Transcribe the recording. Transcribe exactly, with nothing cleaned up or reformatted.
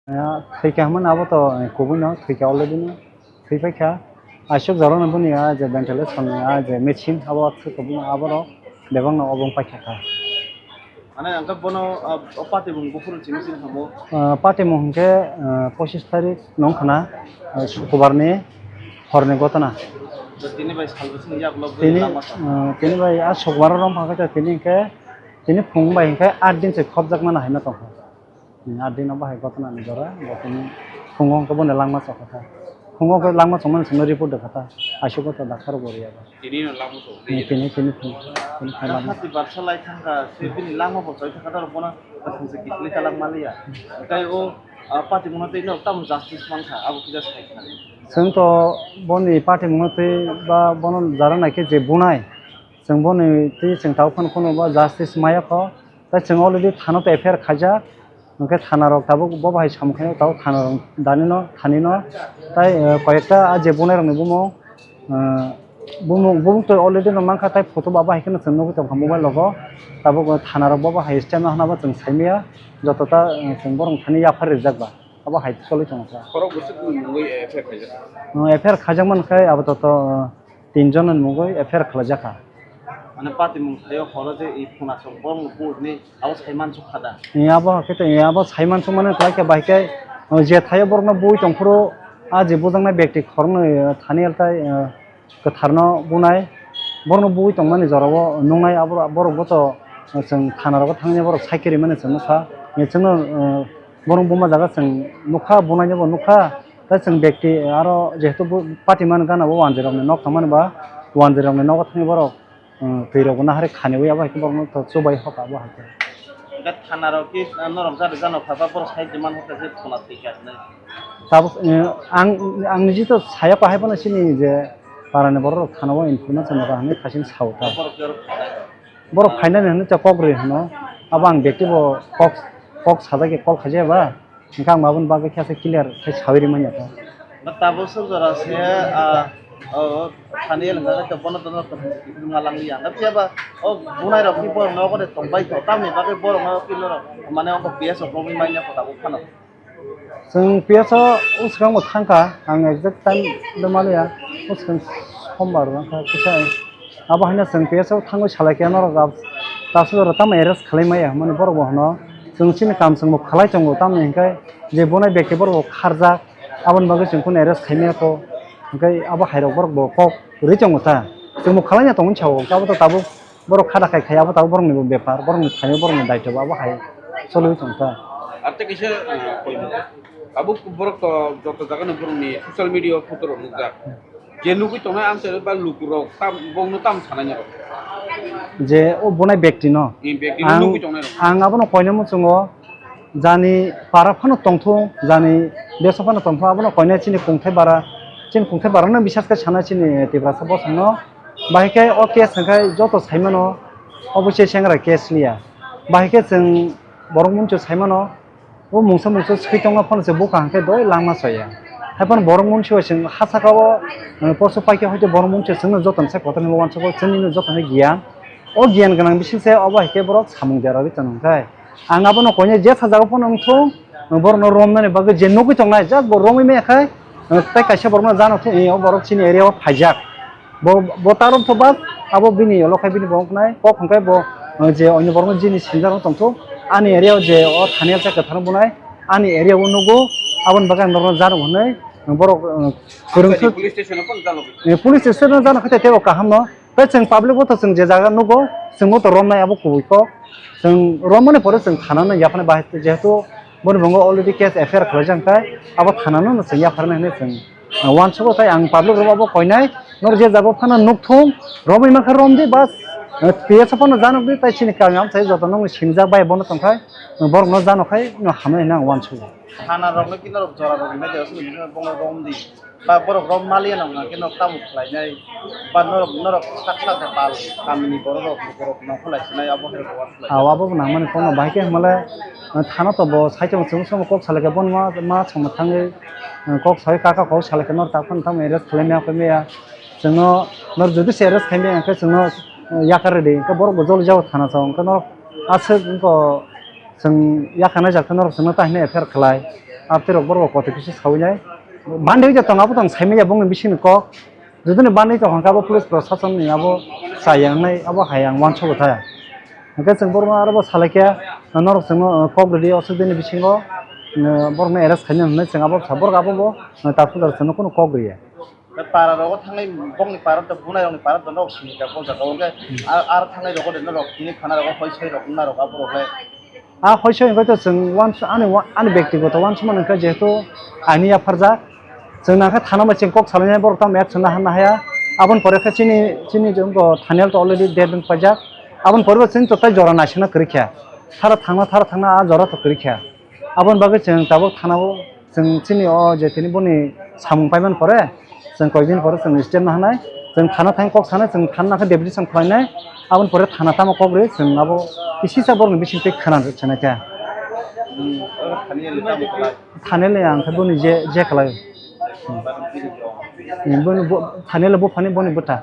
Ah, thwikha hwnmano abo to, eh, kubui no thwikha already no thwipaikha. Aswk jorano boni ah je ventilation ni ah je machine abo aswk kubui no aborok bebak no obo wngpaikha kha. Mane ang khe bono, ah, o patimung buphuru chini chini thango. Ah, patimung hwnkhe, ah, pochis tarik nong khna, ah, Sukubar ni hor ni gotona. Tini bai sal bwswk ni yagulo bwrwi Tini, lama sa. Ah, tini bai ah Sukubar o romphang khe tini hwnkhe, tini phung bai hwnkhe aat din se khopjakmano haino tongkha. Hmm, aat din o bahai gotona ni jora, bo tini phungo hwnkhe bono langma chokha kha. Phungo hwnkhe langma chongmani chwngno report rwkha ta, aisuk gotho doctor bo rwya ba. Tini no langma chok. Hmm, tini, tini phung, tini phung langma. Hati barsa lai thangkha, se bini langma bo choi thangkha, taro bono thangse kiphilwi talak maliya. Tei o, ah, patimungno tei no tamo justice mankha, abo kisa sai khna. Chwng to boni patimungno tei ba bono jara naikhe je bunai, chwng boni tei chwng tabuk phano kheno ba justice maya kho. Tei chwng already thana to F I R khaijak, hwnkhe thana rok tabuk bo bahai samung khaino tabuk thana rok danino thanino tei, eh, koyekta ah je bunai rokni bumung, eh, bumung bumung to already no mankha tei photo ba bahai kheno chwng nugwi tongkha mobile rogo. Tabuk thana rok bo bahai step no hwnba chwng saimaya, joto ta, eh, chwng borok thani yaphar rijak ba abo hai cholwi tongkha. Borok bwswk ni mungwi F I R khaijak? Eh, F I R khaijak mankhe abo to, to, eh, tin jon ni mungwi F I R khlaijak kha. Mane patimung thaio horo je i phunasong borokno buini abo sai mansuk kha da? Ni abo hakhe to, ni abo sai mansuk mane khlai khe bai khe, o je thaio borokno bui tongphuru, a je bujaknai bekti khoroknwi, o thani altai, o kwtharno bunai, borokno bui tongmani jorao nungnai abo borok bo to, o chwng thana rogo thangwi borok sai kiri mani chwng nukha. Ni chwngno, o borok buma jaga chwng nukha, bunaino bo nukha. Tei chwng bekti aro jehetu bo patimani gana bo wanjwi rokni nok tongmani ba wanjwi rokni nogo thangwi borok, um, twi rokbo nahari khaniwi abo hai khe borokno to chubai hoka abo hai khe. Hwnkhe thana rok ki, ah, norok jani jano pha ba borok sai demand hoka je thana twi kha hinwi. Tabuk, eh, ang, ang niji to saya pahai phano chini je parani borok rok thana o information rwkha hinwi khaching sao ta. Borok yorok khainai. Borok khainani hwnwi ta kok rwi hwno. Abo ang bekti bo kok, kok sajak ya, kok khaijak ba. Hwnkhe ang aboni bagwi khe asa clear khe sawi rimanya ta. Ba tabuk sok jora se, ah, o, thani el hwnkha khe bono dono ma lang liya. Phiya ba o bunai rok ni borok no kone tong bai tho. Tamni bagwi borok no kino rok mane o P S o problem manya kho tabuk phano. Chwng P S o swkang bo thangkha, ang exact time de maliya, o swkang sombar wngkha kisa. Abo haino chwng P S o thangwi salai khe norok tabsa jora tamo arrest khlai maya hwnmani borok bo hwno chwng chini kam chwng bo khlai tongo, tamni hwnkhe je bunai bekti borok bo kharjak, aboni bagwi chwng phano arrest khai maya kho, hwnkhe abo hairok borok bo kok rwi tongo ta, chwng bo khlai ya tongmani sao, abo to tabuk. Borok khada khai khai abo tabuk borokni bo bepar, borokni phaio borokni daityo bo abo hai cholwi tong kha. Ar tei kisa, ah, koimung. Tabuk borok to joto jagani borokni social media o photo rok nukjak. Je nugwi tongnai amchai ba lukurok tam, bongno tam sanai norok. Je o bunai bekti no. Ni bekti no Ang, nugwi tongnai rok. Ang abono koina muchungo. Jani para phano tongthung, jani deso phano tongthung, abono koinai chini kungthai bara, chini kungthai bara no bisas khe sana chini Tiprasa bosong no. Bahai khe o case hwnkhe joto saimano, obo se sengra case liya. Bahai khe chwng borok muncho saimano, o mungsa mungsa swkwi tongma phano se buka hwnkhe doi langma soya. Hai phano borok muncho chwng ha saka o, eh, poso paikhe hoite borok muncho chwngno joto ni sai kotor ni uansukgo, chwngno joto ni giyan. O giyan gwnang bising se obo hai khe borok samung deragwi tong khe. Ang abono koinai je sajagao phano wngthung, borokno romnani bagwi je nugwi tongnai, just bo romwi maya khai, tei kaisa borokno jano thung, o borok chini area o phaijak. Bo, bo ta romtho bas, abo bini olo khai bini bo wngnai, kok hwnkhe bo, je oino borokno jini sinjak wng tongthung, ani area o je o thani alsa kwthar bunai, ani area o nugo, aboni bagwi ang norokno jano hwnwi, borok, kwrwngthwi. Police station o phano jano. Police station o jano khe tei teibo kaham no. Tei chwng public bo to chwng je jaga nugo, chwngbo to romnai abo kubui kok. Chwng romani pore chwng thana no yapharnai bahai, jehetu boni bo already case F I R khlaijak, hwnkhe abo thana no chwng yapharnai hinwi chwng, ah, uansukgo. Tei ang public rok abo koinai, norok je jaga phano nukthung, romwi mankha romdi, bas, ah, P S o phano janokdi, tei chini kami amchai joto nokni sinijak bai bono tongkhai, borokno janokhai no hamnai hinwi ang uansukgo. Thana rokno khe norok jora rok hinwi de, aswk hinwi bono romdi. Ba borok rok maliya nang nang khe nok tamo khlainai, ba norok, norok sak sak khe pal kamini borok rok, borok nongkhor lai sinai abo hai rok. Aw, abo bo nangmani kokno bahai khe hwnmale, eh, thana to bo saichung chwng somo kok salai khe bono ma, ma chwngma thangwi, eh, kok sawi kaka kok salai khe nor ta phano tamo arrest khlai maya koi maya. Chwngno nor jodi se arrest khai maya khe chwngno, eh, yakar rwdi, hwnkhe borok bo joli jago thana chao, hwnkhe norok aswk wngkha chwng yakarnai jak khe norok chwngno ta hwnwi F I R khlai. Abte rok borok kotoi kisa sawi nai. Bandi oi tong abo tong saimaya bongni bisingni kok. Jodini bandi tong hwnka abo police proshasonni abo chaya wngnai abo hai ang uansugo tha. Hwnkhe chwng borokno aro bo salaikha norok chwngno kok rwdi o swkdini bisingo borokno arrest khaina hwnwi chwng abo sa borok abo bo tapsudar chwngno kunu kok rwya. Para rogo thangnai bongni para to bunai rokni para to nok sini ka bol jaga o ke ar thangnai rogo de norok tini khana rogo hoi soi rok na rok abo rok le. A hoi soi hwnkhe to chwng uansu ani ani bektigoto uansukmani hwnkhe jehetu aini yapharjak chwng nangkhe thana bai chwng kok salainai borok tamo action na hanna haya aboni pore khe chini chini jongbo Thaniel to already dead wng paijak aboni pore bo chwng to tai jora naisingna kwrwi kha thara thangna thara thangna a jora to kwrwi kha. Aboni bagwi chwng tabuk thanao chwng chini o je tini boni samung paimani pore chwng koikdin pore chwng step nahanai chwng thana thang kok sanai chwng thana khe deputation khlainai aboni pore thana tamo kok rwi chwng abo kisisa borokni bising twi khwna rwchanaikha. Thanele ang khe boni je je khlai. Boni bo thanele bo phani boni bwtha.